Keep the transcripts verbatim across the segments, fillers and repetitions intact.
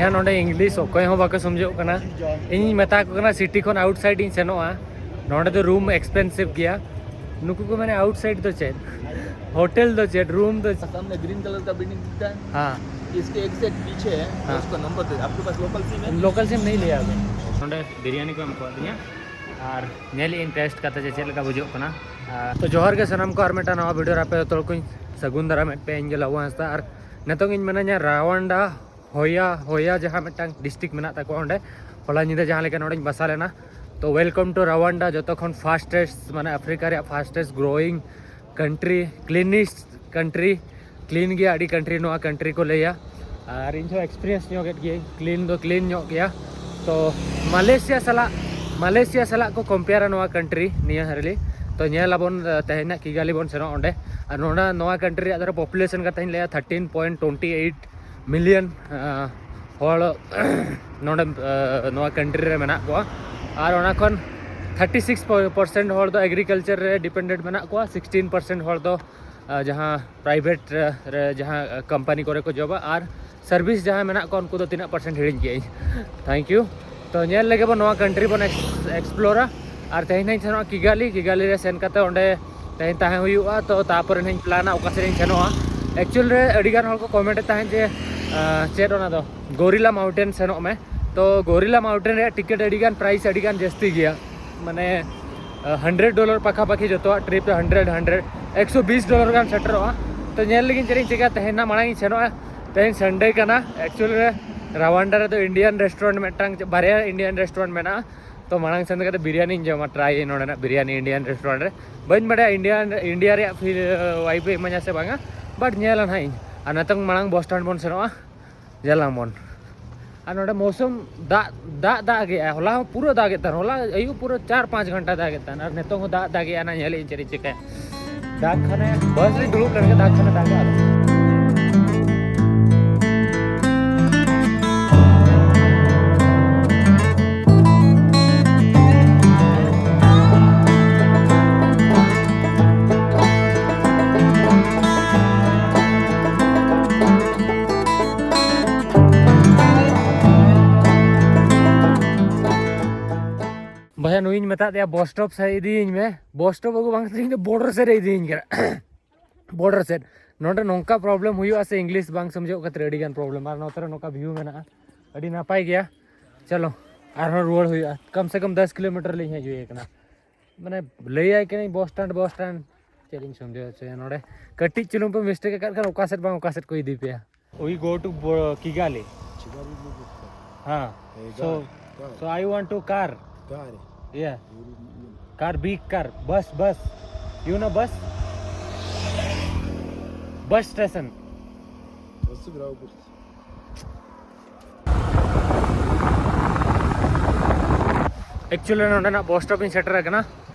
ᱦᱮᱸ, ᱱᱚᱰᱮ ᱤᱝᱞᱤᱥ ᱚᱠᱚᱭ ᱦᱚᱸ ᱵᱟᱠᱚ ᱥᱚᱢᱡᱷᱚᱜ ᱠᱟᱱᱟ᱾ ᱤᱧᱤᱧ ᱢᱮᱛᱟ ᱠᱚ ᱠᱟᱱᱟ ᱥᱤᱴᱤ ᱠᱷᱚᱱ ᱟᱣᱩᱴᱥᱟᱭᱤᱰ ᱤᱧ ᱥᱮᱱᱚᱜᱼᱟ, ᱱᱚᱰᱮ ᱫᱚ ᱨᱩᱢ ᱮᱠᱥᱯᱮᱱᱥᱤᱵᱷ ᱜᱮᱭᱟ᱾ ᱱᱩᱠᱩ ᱠᱚ ᱢᱮᱱᱟ ᱟᱣᱩᱴᱥᱟᱭᱤᱰ ᱫᱚ ᱪᱮᱫ, ᱦᱳᱴᱮᱞ ᱫᱚ ᱪᱮᱫ, ᱨᱩᱢ ᱫᱚ ᱪᱮᱫ? सामने ग्रीन कलर का बिल्डिंग दिखता है, हाँ, इसके एग्जैक्ट पीछे है हाँ। उसका नंबर दे। आपके पास लोकल सिम है? लोकल सिम नहीं लिया अभी। ᱱᱚᱰᱮ ᱵᱤᱨᱭᱟᱱᱤ ᱠᱚ ᱮᱢ ᱠᱟᱣᱫᱤᱧᱟ ᱟᱨ ᱧᱮᱞ ᱤᱧ ᱴᱮᱥᱴ ᱠᱟᱛᱮ ᱡᱮ ᱪᱮᱫ ᱞᱮᱠᱟ ᱵᱩᱡᱷᱟᱹᱜ ᱠᱟᱱᱟ᱾ ᱟᱨ ᱛᱚ ᱡᱚᱦᱟᱨ ᱜᱮ ᱥᱟᱱᱟᱢ ᱠᱚ, ᱟᱨ ᱢᱤᱫᱴᱟᱝ ᱱᱟᱣᱟ ᱵᱷᱤᱰᱤᱭᱳ ᱨᱮ ᱟᱯᱮ ᱡᱚᱛᱚ ᱦᱚᱲ ᱠᱚᱧ ᱥᱟᱹᱜᱩᱱ ᱫᱟᱨᱟᱢᱮᱫ ᱯᱮ᱾ ᱤᱧ ᱜᱮ ᱞᱟᱵᱩ ᱦᱟᱸᱥᱫᱟ ᱟᱨ ᱱᱤᱛᱚᱝ ᱤᱧ ᱢᱮᱱᱟᱹᱧᱟ ᱨᱟᱣᱟᱱᱰᱟ ᱦᱚᱭᱟ, ᱦᱚᱭᱟ ᱡᱟᱦᱟᱸ ᱢᱤᱫᱴᱟᱝ ᱰᱤᱥᱴᱨᱤᱠᱴ ᱢᱮᱱᱟᱜ ᱛᱟᱠᱚᱣᱟ ᱚᱸᱰᱮ᱾ ᱦᱚᱞᱟ ᱧᱤᱫᱟᱹ ᱡᱟᱦᱟᱸ ᱞᱮᱠᱟ ᱱᱚᱰᱮᱧ ᱵᱟᱥᱟ ᱞᱮᱱᱟ᱾ ᱛᱚ welcome to ᱨᱟᱣᱟᱱᱰᱟ, ᱡᱚᱛᱚ ᱠᱷᱚᱱ ᱯᱷᱟᱥᱴᱮᱥᱴ, ᱢᱟᱱᱮ ᱟᱯᱷᱨᱤᱠᱟ ᱨᱮᱭᱟᱜ ᱯᱷᱟᱥᱴᱮᱥᱴ ᱜᱨᱳᱭᱤᱝ ᱠᱟᱱᱴᱨᱤ, ᱠᱞᱤᱱᱤᱥᱴ ᱠᱟᱱᱴᱨᱤ, ᱠᱞᱤᱱ ᱜᱮᱭᱟ ᱟᱹᱰᱤ ᱠᱟᱱᱴᱨᱤ, ᱱᱚᱣᱟ ᱠᱟᱱᱴᱨᱤ ᱠᱚ ᱞᱟᱹᱭᱟ᱾ ᱟᱨ ᱤᱧ ᱦᱚᱸ ᱮᱠᱥᱯᱤᱨᱤᱭᱮᱱᱥ ᱧᱚᱜ ᱮᱫ ᱜᱤᱭᱟᱹᱧ, ᱠᱞᱤᱱ ᱫᱚ ᱠᱞᱤᱱ ᱧᱚᱜ ᱜᱮᱭᱟ᱾ ᱛᱚ ᱢᱟᱞᱮᱥᱤᱭᱟ ᱥᱟᱞᱟᱜ, ᱢᱟᱞᱮᱥᱤᱭᱟ ᱥᱟᱞᱟᱜ ᱠᱚ ᱠᱚᱢᱯᱮᱭᱟᱨᱟ ᱱᱚᱣᱟ ᱠᱟᱱᱴᱨᱤ ᱱᱤᱭᱟᱹ ᱦᱟᱹᱨᱞᱤ᱾ ᱛᱚ ᱧᱮᱞ ᱟᱵᱚᱱ, ᱟᱸ, ᱛᱮᱦᱮᱧ ᱦᱟᱸᱜ ᱠᱤᱜᱟᱞᱤ ᱵᱚᱱ ᱥᱮᱱᱚᱜ ᱚᱸᱰᱮ᱾ ᱟᱨ ᱱᱚᱰᱮ ᱱᱚᱣᱟ ᱠᱟᱱᱴᱨᱤ ᱨᱮᱭᱟᱜ ᱫᱷᱚᱨᱚ ᱯᱚᱯᱩᱞᱮᱥᱚᱱ ᱠᱟᱛᱷᱟᱧ ᱞᱟᱹᱭᱟ, thirteen point twenty eight million ᱦᱚᱲ ᱱᱚᱰᱮ, ᱟᱸ, ᱱᱚᱣᱟ ᱠᱟᱱᱴᱨᱤ ᱨᱮ ᱢᱮᱱᱟᱜ ᱠᱚᱣᱟ᱾ ᱟᱨ ᱚᱱᱟ ᱠᱷᱚᱱ ᱛᱷᱟᱨᱴᱤ ᱥᱤᱠᱥ ᱯᱟᱨᱥᱮᱱᱴ ᱦᱚᱲ ᱫᱚ ᱮᱜᱽᱨᱤᱠᱟᱞᱪᱟᱨ ᱨᱮ ᱰᱤᱯᱮᱱᱰᱮᱱᱴ ᱢᱮᱱᱟᱜ ᱠᱚᱣᱟ, ᱥᱤᱠᱥᱴᱤᱱ ᱯᱟᱨᱥᱮᱱᱴ ᱦᱚᱲ ᱫᱚ, ᱟᱸ, ᱡᱟᱦᱟᱸ ᱯᱨᱟᱭᱵᱷᱮᱴ ᱨᱮ, ᱨᱮ ᱡᱟᱦᱟᱸ ᱠᱳᱢᱯᱟᱱᱤ ᱠᱚᱨᱮ ᱠᱚ ᱡᱚᱵᱟ, ᱟᱨ ᱥᱟᱨᱵᱷᱤᱥ ᱡᱟᱦᱟᱸᱭ ᱢᱮᱱᱟᱜ ᱠᱚᱣᱟ ᱩᱱᱠᱩ ᱫᱚ ᱛᱤᱱᱟᱹᱜ ᱯᱟᱨᱥᱮᱱᱴ ᱦᱤᱲᱤᱧ ᱠᱮᱜᱼᱟᱹᱧ᱾ Thank U. ᱛᱚ ᱧᱮᱞ ᱞᱮᱜᱮ ᱵᱚᱱ ᱱᱚᱣᱟ ᱠᱟᱱᱴᱨᱤ ᱵᱚᱱ ᱮᱠᱥᱯᱞᱳᱨᱟ᱾ ᱟᱨ ᱛᱮᱦᱮᱧ ᱦᱟᱸᱜ ᱤᱧ ᱥᱮᱱᱚᱜᱼᱟ ᱠᱤᱜᱟᱞᱤ, ᱠᱤᱜᱟᱞᱤ ᱨᱮ ᱥᱮᱱ ᱠᱟᱛᱮ ᱚᱸᱰᱮ ᱛᱮᱦᱮᱧ ᱛᱟᱦᱮᱸ ᱦᱩᱭᱩᱜᱼᱟ᱾ ᱛᱚ ᱛᱟᱯᱚᱨᱮ ᱦᱟᱸᱜ ᱤᱧ ᱯᱞᱟᱱᱟ ᱚᱠᱟ ᱥᱮᱫ ᱤᱧ ᱥᱮᱱᱚᱜᱼᱟ᱾ ᱮᱠᱪᱩᱭᱮᱞ ᱨᱮ ᱟᱹᱰᱤ ᱜᱟᱱ ᱦᱚᱲ ᱠᱚ ᱠᱚᱢᱮᱱᱴ ᱮᱫ ᱛᱟᱦᱮᱸᱫ ᱡᱮ, ᱟᱸ, ᱪᱮᱫ ᱚᱱᱟ ᱫᱚ ᱜᱚᱨᱤᱞᱟ ᱢᱟᱣᱩᱱᱴᱮᱱ ᱥᱮᱱᱚᱜ ᱢᱮ᱾ ᱛᱚ ᱜᱚᱨᱤᱞᱟ ᱢᱟᱣᱩᱱᱴᱮᱱ ᱨᱮᱭᱟᱜ ᱴᱤᱠᱤᱴ ᱟᱹᱰᱤ ᱜᱟᱱ ᱯᱨᱟᱭᱤᱥ ᱟᱹᱰᱤ ᱜᱟᱱ ᱡᱟᱹᱥᱛᱤ ᱜᱮᱭᱟ, ᱢᱟᱱᱮ ᱦᱟᱱᱰᱨᱮᱰ ᱰᱚᱞᱟᱨ ᱯᱟᱠᱷᱟᱯᱟᱠᱷᱤ ᱡᱚᱛᱚᱣᱟᱜ ᱴᱨᱤᱯ ᱨᱮ ᱦᱟᱱᱰᱨᱮᱰ, ᱦᱟᱱᱰᱨᱮᱰ, ᱮᱠᱥᱚ ᱵᱤᱥ ᱰᱚᱞᱟᱨ ᱜᱟᱱ ᱥᱮᱴᱮᱨᱚᱜᱼᱟ᱾ ᱛᱚ ᱧᱮᱞ ᱞᱟᱹᱜᱤᱫ ᱪᱮᱫ ᱤᱧ ᱪᱤᱠᱟᱹᱭᱟ, ᱛᱮᱦᱮᱧ ᱱᱟᱜ ᱢᱟᱲᱟᱝ ᱤᱧ ᱥᱮᱱᱚᱜᱼᱟ᱾ ᱛᱮᱦᱮᱧ ᱥᱟᱱᱰᱮ ᱠᱟᱱᱟ᱾ ᱮᱠᱪᱩᱭᱮᱞ ᱨᱮ ᱨᱟᱣᱟᱱᱰᱟ ᱨᱮᱫᱚ ᱤᱱᱰᱤᱭᱟᱱ ᱨᱮᱥᱴᱩᱨᱮᱱᱴ ᱢᱤᱫᱴᱟᱝ, ᱵᱟᱨᱭᱟ ᱤᱱᱰᱤᱭᱟᱱ ᱨᱮᱥᱴᱩᱨᱮᱱᱴ ᱢᱮᱱᱟᱜᱼᱟ᱾ ᱛᱚ ᱢᱟᱲᱟᱝ ᱥᱮᱱ ᱠᱟᱛᱮ ᱵᱤᱨᱭᱟᱱᱤᱧ ᱡᱚᱢᱟ, ᱴᱨᱟᱭ ᱱᱚᱰᱮᱱᱟᱜ ᱵᱤᱨᱭᱟᱱᱤ ᱤᱱᱰᱤᱭᱟᱱ ᱨᱮᱥᱴᱩᱨᱮᱱᱴ ᱨᱮ᱾ ᱵᱟᱹᱧ ᱵᱟᱰᱟᱭᱟ ᱤᱱᱰᱤᱭᱟᱱ, ᱤᱱᱰᱤᱭᱟ ᱨᱮᱭᱟᱜ ᱯᱷᱤ ᱣᱟᱭᱤᱯ ᱮ ᱤᱢᱟᱹᱧᱟ ᱥᱮ ᱵᱟᱝᱟ, ᱵᱟᱴ ᱧᱮᱞᱟ ᱱᱟᱦᱟᱜ ᱤᱧ᱾ ᱟᱨ ᱱᱤᱛᱚᱝ ᱢᱟᱲᱟᱝ ᱵᱚᱥ ᱥᱴᱮᱱᱰ ᱵᱚᱱ ᱥᱮᱱᱚᱜᱼᱟ᱾ ᱡᱟᱞᱟᱢᱵᱚᱱ᱾ ᱟᱨ ᱱᱚᱰᱮ ᱢᱳᱥᱩᱢ ᱫᱟᱜ, ᱫᱟᱜ, ᱫᱟᱜ ᱜᱮᱜᱼᱟ᱾ ᱦᱚᱞᱟ ᱦᱚᱸ ᱯᱩᱨᱟᱹ ᱫᱟᱜ ᱮᱫ ᱛᱟᱦᱮᱱ, ᱦᱚᱞᱟ ᱟᱹᱭᱩᱵ ᱯᱩᱨᱟᱹ ᱪᱟᱨ ᱯᱟᱸᱪ ᱜᱷᱚᱱᱴᱟ ᱫᱟᱜ ᱮᱫ ᱛᱟᱦᱮᱱ, ᱟᱨ ᱱᱤᱛᱚᱝ ᱦᱚᱸ ᱫᱟᱜ, ᱫᱟᱜ ᱮᱜᱼᱟ᱾ ᱱᱟ ᱧᱮᱞᱮᱫ ᱟᱹᱧ ᱪᱮᱫ ᱤᱧ ᱪᱤᱠᱟᱹᱭᱟ᱾ ᱫᱟᱜ ᱠᱷᱟᱱᱮ ᱵᱟᱥ ᱨᱤᱧ ᱫᱩᱲᱩᱵ ᱞᱮᱱ ᱜᱮ, ᱫᱟᱜ ᱠᱷᱟᱱᱮ ᱫᱟᱜᱟ ᱟᱫᱚ᱾ ᱱᱩᱭᱤᱧ ᱢᱮᱛᱟᱫ ᱫᱮᱭᱟ ᱵᱚᱥ ᱥᱴᱚᱯ ᱥᱮᱫ ᱤᱫᱤᱭᱤᱧ ᱢᱮ, ᱵᱚᱥ ᱥᱴᱚᱯ ᱟᱹᱜᱩ ᱵᱟᱝ ᱠᱟᱛᱮ ᱤᱧ ᱫᱚ ᱵᱚᱰᱟᱨ ᱥᱮᱫ ᱮ ᱤᱫᱤᱭᱤᱧ ᱠᱟᱱᱟ᱾ ᱵᱚᱰᱟᱨ ᱥᱮᱫ᱾ ᱱᱚᱰᱮ ᱱᱚᱝᱠᱟ ᱯᱨᱚᱵᱞᱮᱢ ᱦᱩᱭᱩᱜᱼᱟ ᱥᱮ, ᱤᱝᱞᱤᱥ ᱵᱟᱝ ᱥᱚᱢᱡᱷᱟᱣ ᱠᱷᱟᱹᱛᱤᱨ ᱟᱹᱰᱤ ᱜᱟᱱ ᱯᱨᱚᱵᱞᱮᱢ, ᱟᱨ ᱱᱚᱛᱮ ᱨᱮ ᱱᱚᱝᱠᱟ ᱵᱷᱤᱭᱩ ᱢᱮᱱᱟᱜᱼᱟ, ᱟᱹᱰᱤ ᱱᱟᱯᱟᱭ ᱜᱮᱭᱟ᱾ ᱪᱚᱞᱚ, ᱟᱨᱦᱚᱸ ᱨᱩᱣᱟᱹᱲ ᱦᱩᱭᱩᱜᱼᱟ᱾ ᱠᱚᱢ ᱥᱮ ᱠᱚᱢ ᱫᱚᱥ ᱠᱤᱞᱳᱢᱤᱴᱟᱨ ᱞᱤᱧ ᱦᱮᱡ ᱦᱩᱭ ᱟᱠᱟᱱᱟ᱾ ᱢᱟᱱᱮ, ᱞᱟᱹᱭᱟᱭ ᱠᱟᱹᱱᱟᱹᱧ ᱵᱚᱥ ᱥᱴᱮᱱᱰ, ᱵᱚᱥ ᱥᱴᱮᱱᱰ, ᱪᱮᱫ ᱤᱧ ᱥᱚᱢᱡᱷᱟᱣ ᱦᱚᱪᱚᱭᱟ ᱱᱚᱰᱮ? ᱠᱟᱹᱴᱤᱡ ᱪᱩᱞᱩᱝ ᱯᱮ ᱢᱤᱥᱴᱮᱠ ᱟᱠᱟᱫ ᱠᱷᱟᱱ ᱚᱠᱟ ᱥᱮᱫ ᱵᱟᱝ ᱚᱠᱟ ᱥᱮᱫ ᱠᱚ ᱤᱫᱤ ᱯᱮᱭᱟ᱾ We go to Bo- Kigali. Kigali, Lubuk. हाँ. Eh, So, gar, gar. So I want to car. Gar. Yeah. Car, big car, bus, bus. You know bus? Bus station. Bus ground. Actually ᱱᱚᱰᱮᱱᱟᱜ Bose stop ᱤᱧ ᱥᱮᱴᱮᱨ ᱟᱠᱟᱱᱟ᱾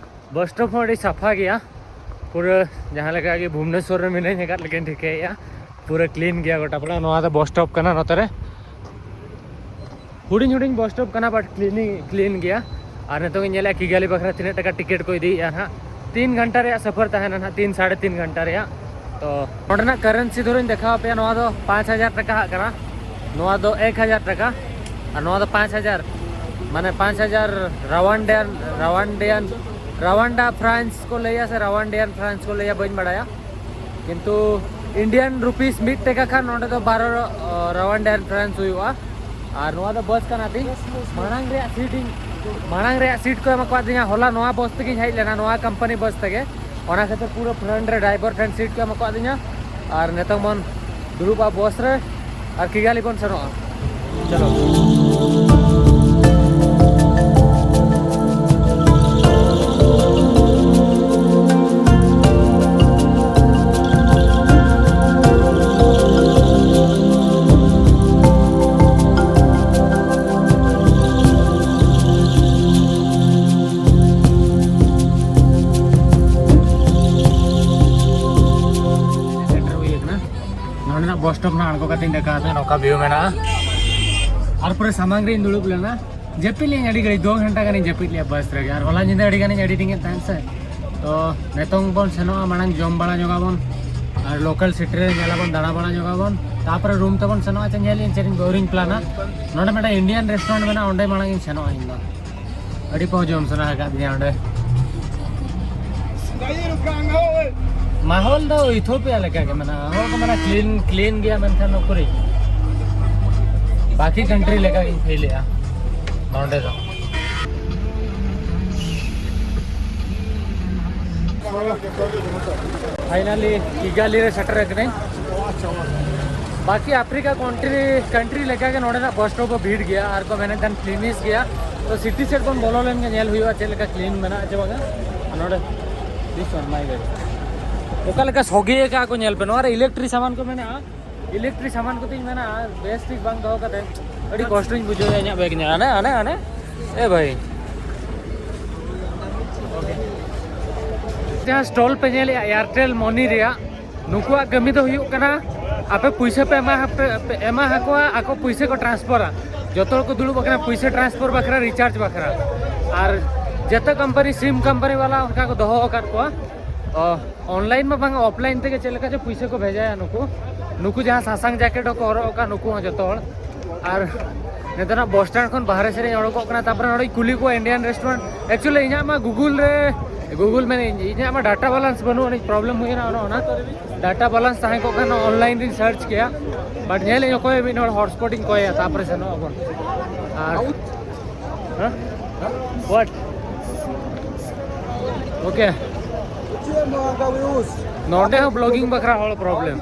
Bose stop ᱦᱚᱸ ᱟᱹᱰᱤ ᱥᱟᱯᱷᱟ ᱜᱮᱭᱟ, ᱯᱩᱨᱟᱹ ᱡᱟᱦᱟᱸ ᱞᱮᱠᱟ ᱜᱮ ᱵᱷᱩᱵᱽᱱᱮᱥᱚᱨ ᱨᱮ ᱢᱤᱱᱟᱹᱧ ᱟᱠᱟᱫ ᱞᱮᱠᱟᱧ ᱴᱷᱤᱠᱟᱹᱭᱮᱫᱼᱟ᱾ ᱯᱩᱨᱟᱹ ᱠᱞᱤᱱ ᱜᱮᱭᱟ ᱜᱚᱴᱟ ᱯᱟᱲᱟ᱾ ᱱᱚᱣᱟ ᱫᱚ ᱵᱚᱥ ᱥᱴᱚᱯ ᱠᱟᱱᱟ, ᱱᱚᱛᱮ ᱨᱮ ᱦᱩᱰᱤᱧ ᱦᱩᱰᱤᱧ ᱵᱚᱥ ᱥᱴᱚᱯ ᱠᱟᱱᱟ, ᱵᱟᱴ ᱠᱞᱤᱱ, ᱠᱞᱤᱱ ᱜᱮᱭᱟ᱾ ᱟᱨ ᱱᱤᱛᱚᱝ ᱤᱧ ᱧᱮᱞᱮᱫᱼᱟ ᱠᱤᱜᱟᱞᱤ ᱵᱟᱠᱷᱨᱟ ᱛᱤᱱᱟᱹᱜ ᱴᱟᱠᱟ ᱴᱤᱠᱤᱴ ᱠᱚ ᱤᱫᱤᱭᱮᱫᱼᱟ ᱱᱟᱦᱟᱜ᱾ ᱛᱤᱱ ᱜᱷᱚᱱᱴᱟ ᱨᱮᱭᱟᱜ ᱥᱟᱯᱷᱟᱨ ᱛᱟᱦᱮᱱᱟ ᱱᱟᱦᱟᱜ, ᱛᱤᱱ ᱥᱟᱲᱮ ᱛᱤᱱ ᱜᱷᱚᱱᱴᱟ ᱨᱮᱭᱟᱜ᱾ ᱛᱚ ᱱᱚᱰᱮᱱᱟᱜ ᱠᱟᱨᱮᱱᱥᱤ ᱫᱷᱚᱨᱚᱧ ᱫᱮᱠᱷᱟᱣ ᱟᱯᱮᱭᱟ᱾ ᱱᱚᱣᱟ ᱫᱚ ᱯᱟᱸᱪ ᱦᱟᱡᱟᱨ ᱴᱟᱠᱟ ᱦᱟᱜ ᱠᱟᱱᱟ, ᱱᱚᱣᱟ ᱫᱚ ᱮᱠ ᱦᱟᱡᱟᱨ ᱴᱟᱠᱟ, ᱟᱨ ᱱᱚᱣᱟ ᱫᱚ ᱯᱟᱸᱪ ᱦᱟᱡᱟᱨ, ᱢᱟᱱᱮ ᱯᱟᱸᱪ ᱦᱟᱡᱟᱨ ᱨᱟᱣᱟᱱᱰᱤᱭᱟᱱ, ᱨᱟᱣᱟᱱᱰᱤᱭᱟᱱ, ᱨᱟᱣᱟᱱᱰᱟ ᱯᱷᱨᱟᱱᱥ ᱠᱚ ᱞᱟᱹᱭᱟ ᱥᱮ ᱨᱟᱣᱟᱱᱰᱤᱭᱟᱱ ᱯᱷᱨᱟᱱᱥ ᱠᱚ ᱞᱟᱹᱭᱟ, ᱵᱟᱹᱧ ᱵᱟᱲᱟᱭᱟ᱾ ᱠᱤᱱᱛᱩ ᱤᱱᱰᱤᱭᱟᱱ ᱨᱩᱯᱤᱥ ᱢᱤᱫ ᱴᱟᱠᱟ ᱠᱷᱟᱱ ᱱᱚᱰᱮ ᱫᱚ ᱵᱟᱨᱚ ᱨᱟᱣᱟᱱᱰᱤᱭᱟᱱ ᱯᱷᱨᱟᱱᱥ ᱦᱩᱭᱩᱜᱼᱟ᱾ ᱟᱨ ᱱᱚᱣᱟ ᱫᱚ ᱵᱟᱥ ᱠᱟᱱᱟ ᱛᱤᱧ᱾ ᱢᱟᱲᱟᱝ ᱨᱮᱭᱟᱜ ᱥᱤᱴ ᱤᱧ, ᱢᱟᱲᱟᱝ ᱨᱮᱭᱟᱜ ᱥᱤᱴ ᱠᱚ ᱮᱢ ᱟᱠᱟᱫᱤᱧᱟ᱾ ᱦᱚᱞᱟ ᱱᱚᱣᱟ ᱵᱟᱥ ᱛᱮᱜᱤᱧ ᱦᱮᱡ ᱞᱮᱱᱟ, ᱱᱚᱣᱟ ᱠᱳᱢᱯᱟᱱᱤ ᱵᱟᱥ ᱛᱮᱜᱮ᱾ ᱚᱱᱟ ᱠᱷᱟᱹᱛᱤᱨ ᱯᱩᱨᱟᱹ ᱯᱷᱨᱚᱱᱴ ᱨᱮ ᱰᱨᱟᱭᱵᱷᱟᱨ ᱴᱷᱮᱱ ᱥᱤᱴ ᱠᱚ ᱮᱢ ᱟᱠᱟᱫᱤᱧᱟ᱾ ᱟᱨ ᱱᱤᱛᱚᱝ ᱵᱚᱱ ᱫᱩᱲᱩᱵᱼᱟ ᱵᱟᱥ ᱨᱮ ᱟᱨ ᱠᱤᱜᱟᱞᱤ ᱵᱚᱱ ᱥᱮᱱᱚᱜᱼᱟ᱾ ᱪᱚᱞᱚ᱾ ᱥᱮᱴᱮᱨ ᱦᱩᱭ ᱟᱠᱟᱱᱟ᱾ ᱱᱚᱰᱮᱱᱟᱜ ᱵᱚᱥ ᱥᱴᱚᱯ ᱱᱟᱜ ᱟᱬᱜᱚ ᱠᱟᱛᱮᱧ ᱫᱮᱠᱷᱟᱣ ᱫᱟ, ᱱᱚᱝᱠᱟ ᱵᱷᱤᱭᱩ ᱢᱮᱱᱟᱜᱼᱟ᱾ ᱟᱨ ᱯᱩᱨᱟᱹ ᱥᱟᱢᱟᱝ ᱨᱤᱧ ᱫᱩᱲᱩᱵ ᱞᱮᱱᱟ, ᱡᱟᱹᱯᱤᱫ ᱞᱤᱧ ᱟᱹᱰᱤ ᱜᱷᱟᱹᱲᱤᱡ, ᱫᱩ ᱜᱷᱚᱱᱴᱟ ᱜᱟᱱᱤᱧ ᱡᱟᱹᱯᱤᱫ ᱞᱮᱜᱼᱟ ᱵᱟᱥ ᱨᱮᱜᱮ᱾ ᱟᱨ ᱦᱚᱞᱟ ᱧᱤᱫᱟᱹ ᱟᱹᱰᱤ ᱜᱟᱱᱤᱧ ᱮᱰᱤᱴᱤᱝ ᱮᱫ ᱛᱟᱦᱮᱸᱫ ᱥᱮ᱾ ᱛᱚ ᱱᱤᱛᱚᱝ ᱵᱚᱱ ᱥᱮᱱᱚᱜᱼᱟ, ᱢᱟᱲᱟᱝ ᱡᱚᱢ ᱵᱟᱲᱟ ᱧᱚᱜᱟᱵᱚᱱ, ᱟᱨ ᱞᱳᱠᱟᱞ ᱥᱤᱴᱤ ᱨᱮ ᱧᱮᱞᱟᱵᱚᱱ, ᱫᱟᱬᱟ ᱵᱟᱲᱟ ᱧᱚᱜᱟᱵᱚᱱ, ᱛᱟᱯᱚᱨᱮ ᱨᱩᱢ ᱛᱮᱵᱚᱱ ᱥᱮᱱᱚᱜᱼᱟ᱾ ᱪᱮ ᱧᱮᱞ ᱤᱧ ᱪᱮᱫ ᱤᱧ ᱵᱟᱹᱣᱨᱤᱧ ᱯᱞᱟᱱᱟ᱾ ᱱᱚᱰᱮ ᱢᱤᱫᱴᱟᱝ ᱤᱱᱰᱤᱭᱟᱱ ᱨᱮᱥᱴᱩᱨᱮᱱᱴ ᱢᱮᱱᱟᱜᱼᱟ, ᱚᱸᱰᱮ ᱢᱟᱲᱟᱝ ᱤᱧ ᱥᱮᱱᱚᱜᱼᱟ ᱤᱧ ᱫᱚ᱾ ᱟᱹᱰᱤ ᱯᱟᱹᱦᱩ ᱡᱚᱢ ᱥᱟᱱᱟ ᱟᱠᱟᱫ ᱫᱤᱧᱟ ᱚᱸᱰᱮ᱾ ᱢᱟᱦᱚᱞ ᱫᱚ ᱤᱛᱷᱳᱯᱤᱭᱟ ᱞᱮᱠᱟ ᱜᱮ ᱢᱮᱱᱟᱜᱼᱟ᱾ ᱦᱚᱲ ᱠᱚ ᱢᱮᱱᱟ ᱠᱞᱤᱱ, ᱠᱞᱤᱱ ᱜᱮᱭᱟ, ᱢᱮᱱᱠᱷᱟᱱ ᱩᱠᱩᱨᱤᱡ ᱵᱟᱠᱤ ᱠᱟᱱᱴᱨᱤ ᱞᱮᱠᱟ ᱜᱤᱧ ᱯᱷᱤᱞ ᱮᱫᱼᱟ ᱱᱚᱸᱰᱮ ᱫᱚ᱾ ᱯᱷᱟᱭᱱᱟᱞᱤ ᱠᱤᱜᱟᱞᱤ ᱨᱮ ᱥᱮᱴᱮᱨ ᱟᱠᱟᱱᱟᱹᱧ᱾ ᱵᱟᱠᱤ ᱟᱯᱷᱨᱤᱠᱟ ᱠᱚᱱᱴᱨᱤ, ᱠᱟᱱᱴᱨᱤ ᱞᱮᱠᱟᱜᱮ ᱱᱚᱰᱮᱱᱟᱜ ᱵᱟᱥ ᱥᱴᱚᱯ ᱦᱚᱸ ᱵᱷᱤᱲ ᱜᱮᱭᱟ ᱟᱨ ᱠᱚ ᱢᱮᱱᱮᱫ ᱠᱟᱱ ᱠᱞᱤᱱᱤᱥ ᱜᱮᱭᱟ᱾ ᱛᱚ ᱥᱤᱴᱤ ᱥᱮᱫ ᱵᱚᱱ ᱵᱚᱞᱚ ᱞᱮᱱ ᱜᱮ ᱧᱮᱞ ᱦᱩᱭᱩᱜᱼᱟ ᱪᱮᱫ ᱞᱮᱠᱟ ᱠᱞᱤᱱ ᱢᱮᱱᱟᱜᱼᱟ ᱪᱮ ᱵᱟᱝᱟ᱾ ᱟᱨ ᱱᱚᱰᱮ this one, my bad, ᱚᱠᱟ ᱞᱮᱠᱟ ᱥᱚᱜᱮ ᱟᱠᱟᱫ ᱠᱚ ᱧᱮᱞ ᱯᱮ᱾ ᱱᱚᱣᱟ ᱨᱮ ᱤᱞᱮᱠᱴᱨᱤᱠ ᱥᱟᱢᱟᱱ ᱠᱚ ᱢᱮᱱᱟᱜᱼᱟ᱾ ᱤᱞᱮᱠᱴᱨᱤᱠ ᱥᱟᱢᱟᱱ ᱠᱚᱛᱤᱧ ᱢᱮᱱᱟ ᱵᱮᱥ ᱴᱷᱤᱠ ᱵᱟᱝ ᱫᱚᱦᱚ ᱠᱟᱛᱮ ᱟᱹᱰᱤ ᱠᱚᱥᱴᱚᱧ ᱵᱩᱡᱷᱟᱹᱣᱟ ᱤᱧᱟᱹᱜ ᱵᱮᱜᱽ ᱧᱮᱞ᱾ ᱟᱱᱮ ᱟᱱᱮ ᱟᱱᱮ ᱮ ᱵᱷᱟᱹᱭ, ᱡᱟᱦᱟᱸ ᱥᱴᱚᱞ ᱯᱮ ᱧᱮᱞᱮᱜᱼᱟ ᱮᱭᱟᱨᱴᱮᱞ ᱢᱟᱹᱱᱤ ᱨᱮᱭᱟᱜ, ᱱᱩᱠᱩᱣᱟᱜ ᱠᱟᱹᱢᱤ ᱫᱚ ᱦᱩᱭᱩᱜ ᱠᱟᱱᱟ ᱟᱯᱮ ᱯᱩᱭᱥᱟᱹ ᱯᱮ ᱮᱢᱟ ᱦᱟᱯᱮ, ᱯᱮ ᱮᱢᱟ ᱦᱟᱠᱚᱣᱟ, ᱟᱠᱚ ᱯᱩᱭᱥᱟᱹ ᱠᱚ ᱴᱨᱟᱱᱥᱯᱷᱟᱨᱟ᱾ ᱡᱚᱛᱚ ᱦᱚᱲ ᱠᱚ ᱫᱩᱲᱩᱵ ᱟᱠᱟᱱᱟ ᱯᱩᱭᱥᱟᱹ ᱴᱨᱟᱱᱥᱯᱷᱟᱨ ᱵᱟᱠᱷᱨᱟ, ᱨᱤᱪᱟᱨᱡᱽ ᱵᱟᱠᱷᱨᱟ᱾ ᱟᱨ ᱡᱚᱛᱚ ᱠᱳᱢᱯᱟᱱᱤ, ᱥᱤᱢ ᱠᱳᱢᱯᱟᱱᱤ ᱵᱟᱞᱟ ᱚᱱᱠᱟ ᱠᱚ ᱫᱚᱦᱚ ᱟᱠᱟᱫ ᱠᱚᱣᱟ᱾ ᱚ, ᱚᱱᱞᱟᱭᱤᱱ ᱢᱟ ᱵᱟᱝ, ᱚᱯᱷᱞᱟᱭᱤᱱ ᱛᱮᱜᱮ ᱪᱮᱫ ᱞᱮᱠᱟ ᱪᱚ ᱯᱩᱭᱥᱟᱹ ᱠᱚ ᱵᱷᱮᱡᱟᱭᱟ ᱱᱩᱠᱩ᱾ ᱱᱩᱠᱩ ᱡᱟᱦᱟᱸ ᱥᱟᱥᱟᱝ ᱡᱟᱠᱮᱴ ᱦᱚᱸᱠᱚ ᱦᱚᱨᱚᱜ ᱟᱠᱟᱫ, ᱱᱩᱠᱩ ᱦᱚᱸ ᱡᱚᱛᱚ ᱦᱚᱲ᱾ ᱟᱨ ᱱᱮᱛᱟᱨᱟᱜ ᱵᱚᱥ ᱥᱴᱮᱱᱰ ᱠᱷᱚᱱ ᱵᱟᱦᱨᱮ ᱥᱮᱫ ᱤᱧ ᱚᱰᱚᱠᱚᱜ ᱠᱟᱱᱟ, ᱛᱟᱨᱯᱚᱨᱮ ᱱᱚᱰᱮᱧ ᱠᱩᱞᱤ ᱠᱚᱣᱟ ᱤᱱᱰᱤᱭᱟᱱ ᱨᱮᱥᱴᱩᱨᱮᱱᱴ᱾ ᱮᱠᱪᱩᱭᱮᱞᱤ ᱤᱧᱟᱹᱜ ᱢᱟ ᱜᱩᱜᱩᱞ ᱨᱮ, ᱜᱩᱜᱩᱞ ᱢᱮᱱᱮᱫ ᱤᱧ, ᱤᱧᱟᱹᱜ ᱢᱟ ᱰᱟᱴᱟ ᱵᱮᱞᱮᱱᱥ ᱵᱟᱹᱱᱩᱜ ᱟᱹᱱᱤᱡ, ᱯᱨᱚᱵᱞᱮᱢ ᱦᱩᱭᱮᱱᱟ ᱚᱱᱟ, ᱚᱱᱟ᱾ ᱰᱟᱴᱟ ᱵᱮᱞᱮᱱᱥ ᱛᱟᱦᱮᱸ ᱠᱚᱜ ᱠᱷᱟᱱ ᱚᱱᱞᱟᱭᱤᱱ ᱨᱤᱧ ᱥᱟᱨᱪ ᱠᱮᱭᱟ, ᱵᱟᱴ ᱧᱮᱞ ᱤᱧ ᱚᱠᱚᱭ ᱢᱤᱫ ᱦᱚᱲ ᱦᱚᱴᱥᱯᱚᱴ ᱤᱧ ᱠᱚᱭᱟ, ᱛᱟᱨᱯᱚᱨᱮ ᱥᱮᱱᱚᱜ ᱟᱵᱚᱱ᱾ ᱟᱨ ᱦᱮᱸ? What? Okay. ᱱᱚᱰᱮ ᱦᱚᱸ ᱵᱞᱚᱜᱤᱝ ᱵᱟᱠᱷᱨᱟ ᱦᱚᱲ ᱯᱨᱚᱵᱞᱮᱢ᱾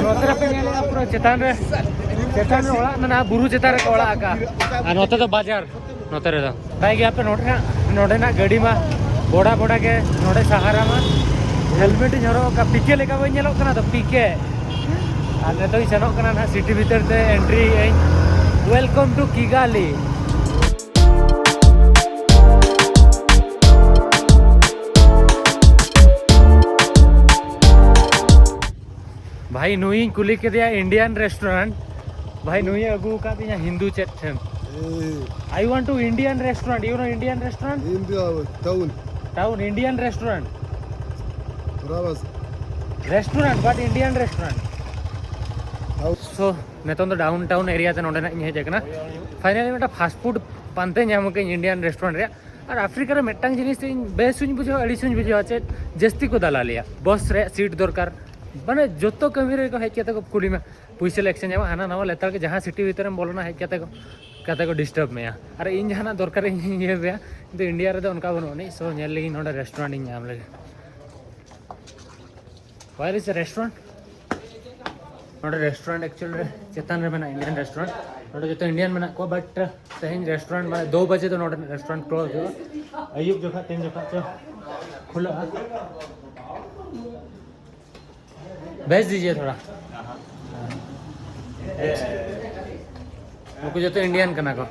ᱱᱚᱛᱮ ᱨᱮᱯᱮ ᱧᱮᱞᱮᱫᱼᱟ ᱯᱩᱨᱟᱹ ᱪᱮᱛᱟᱱ ᱨᱮ, ᱪᱮᱛᱟᱱ ᱨᱮ ᱚᱲᱟᱜ ᱢᱮᱱᱟᱜᱼᱟ, ᱵᱩᱨᱩ ᱪᱮᱛᱟᱱ ᱨᱮᱠᱚ ᱚᱲᱟᱜ ᱟᱠᱟᱫᱼᱟ᱾ ᱟᱨ ᱱᱚᱛᱮ ᱫᱚ ᱵᱟᱡᱟᱨ᱾ ᱱᱚᱛᱮ ᱨᱮᱫᱚ ᱵᱟᱲᱟᱭ ᱜᱮᱭᱟ ᱯᱮ, ᱱᱚᱰᱮᱱᱟᱜ, ᱱᱚᱰᱮᱱᱟᱜ ᱜᱟᱹᱰᱤ ᱢᱟ ᱵᱚᱰᱟ ᱵᱚᱰᱟ ᱜᱮ ᱱᱚᱰᱮ ᱥᱟᱦᱟᱨᱟ ᱢᱟ᱾ ᱦᱮᱞᱢᱮᱴ ᱤᱧ ᱦᱚᱨᱚᱜ ᱟᱠᱟᱫ, ᱯᱤᱠᱮ ᱞᱮᱠᱟ ᱵᱟᱹᱧ ᱧᱮᱞᱚᱜ ᱠᱟᱱᱟ ᱛᱚ, ᱯᱤᱠᱮ᱾ ᱟᱨ ᱱᱤᱛᱚᱜ ᱤᱧ ᱥᱮᱱᱚᱜ ᱠᱟᱱᱟ ᱱᱟᱦᱟᱜ ᱥᱤᱴᱤ ᱵᱷᱤᱛᱤᱨ ᱛᱮ, ᱮᱱᱴᱨᱤ ᱟᱹᱧ᱾ Welcome to Kigali. ᱵᱷᱟᱭ, ᱱᱩᱭᱤᱧ ᱠᱩᱞᱤ ᱠᱮᱫᱮᱭᱟ ᱤᱱᱰᱤᱭᱟᱱ ᱨᱮᱥᱴᱩᱨᱮᱱᱴ᱾ ᱵᱷᱟᱭ, ᱱᱩᱭᱮ ᱟᱹᱜᱩ ᱟᱠᱟᱫᱤᱧᱟ ᱦᱤᱱᱫᱩ ᱪᱮᱫ ᱴᱷᱮᱱ᱾ I want to Indian restaurant. You know Indian restaurant? India town. Town, Indian restaurant. Bravas. Restaurant, but Indian restaurant. So, ᱱᱤᱛᱚᱝ ᱫᱚ downtown area ᱛᱮ ᱱᱚᱰᱮᱱᱟᱜ ᱤᱧ ᱦᱮᱡ ᱟᱠᱟᱱᱟ᱾ Finally ᱢᱤᱫᱴᱟᱝ fast food ᱯᱟᱱᱛᱮ ᱧᱟᱢ ᱠᱟᱹᱧ Indian restaurant ᱨᱮᱭᱟᱜ᱾ ᱟᱨ ᱟᱯᱷᱨᱤᱠᱟ ᱨᱮ ᱢᱤᱫᱴᱟᱝ ᱡᱤᱱᱤᱥ ᱤᱧ ᱵᱮᱥ ᱦᱚᱧ ᱵᱩᱡᱷᱟᱹᱣᱟ, ᱟᱹᱲᱤᱥ ᱦᱚᱧ ᱵᱩᱡᱷᱟᱹᱣᱟ, ᱪᱮᱫ ᱡᱟᱹᱥᱛᱤ ᱠᱚ ᱫᱟᱞᱟᱞᱤᱭᱟ᱾ ᱵᱚᱥ ᱨᱮᱭᱟᱜ ᱥᱤᱴ ᱫᱚᱨᱠᱟᱨ, ᱢᱟᱱᱮ ᱡᱚᱛᱚ ᱠᱟᱹᱢᱤ ᱨᱮᱠᱚ ᱦᱮᱡ ᱠᱟᱛᱮ ᱠᱚ ᱠᱩᱞᱤ ᱢᱮ, ᱯᱩᱭᱥᱟᱹ ᱞᱮ exchange ᱟᱢᱟ, ᱦᱟᱱᱟ ᱱᱟᱣᱟ ᱞᱮᱛᱟᱲ ᱜᱮ ᱡᱟᱦᱟᱸ city ᱵᱷᱤᱛᱨᱤᱢ ᱵᱚᱞᱚᱱᱟ ᱦᱮᱡ ᱠᱟᱛᱮ ᱠᱚ, ᱠᱟᱛᱮ ᱠᱚ disturb ᱢᱮᱭᱟ᱾ ᱟᱨ ᱤᱧ ᱡᱟᱦᱟᱱᱟᱜ ᱫᱚᱨᱠᱟᱨ ᱤᱧ ᱤᱭᱟᱹ ᱢᱮᱭᱟ, ᱠᱤᱱᱛᱩ India ᱨᱮᱫᱚ ᱚᱱᱠᱟ ᱵᱟᱹᱱᱩᱜ ᱟᱹᱱᱤᱡ᱾ So ᱧᱮᱞ ᱞᱮᱜᱤᱧ ᱱᱚᱰᱮ restaurant ᱤᱧ ᱧᱟᱢ ᱞᱮᱜᱮ᱾ Where is the restaurant? ᱱᱚᱰᱮ restaurant actual ᱨᱮ ᱪᱮᱛᱟᱱ ᱨᱮ ᱢᱮᱱᱟᱜᱼᱟ, Indian restaurant᱾ ᱱᱚᱰᱮ ᱡᱚᱛᱚ Indian ᱢᱮᱱᱟᱜ ᱠᱚᱣᱟ, but ᱛᱮᱦᱮᱧ restaurant ᱢᱟᱱᱮ ᱫᱩ ᱵᱟᱡᱮ ᱫᱚ ᱱᱚᱰᱮ restaurant close ᱦᱩᱭᱩᱜᱼᱟ᱾ ᱟᱹᱭᱩᱵ ᱡᱚᱠᱷᱟ ᱛᱤᱱ ᱡᱚᱠᱷᱟ ᱪᱚ ᱠᱷᱩᱞᱟᱹᱜᱼᱟ᱾ ᱵᱷᱮᱡᱽ ᱫᱤᱡᱤᱭᱮ ᱛᱷᱚᱲᱟ᱾ ᱱᱩᱠᱩ ᱡᱚᱛᱚ Indian ᱠᱟᱱᱟ ᱠᱚ᱾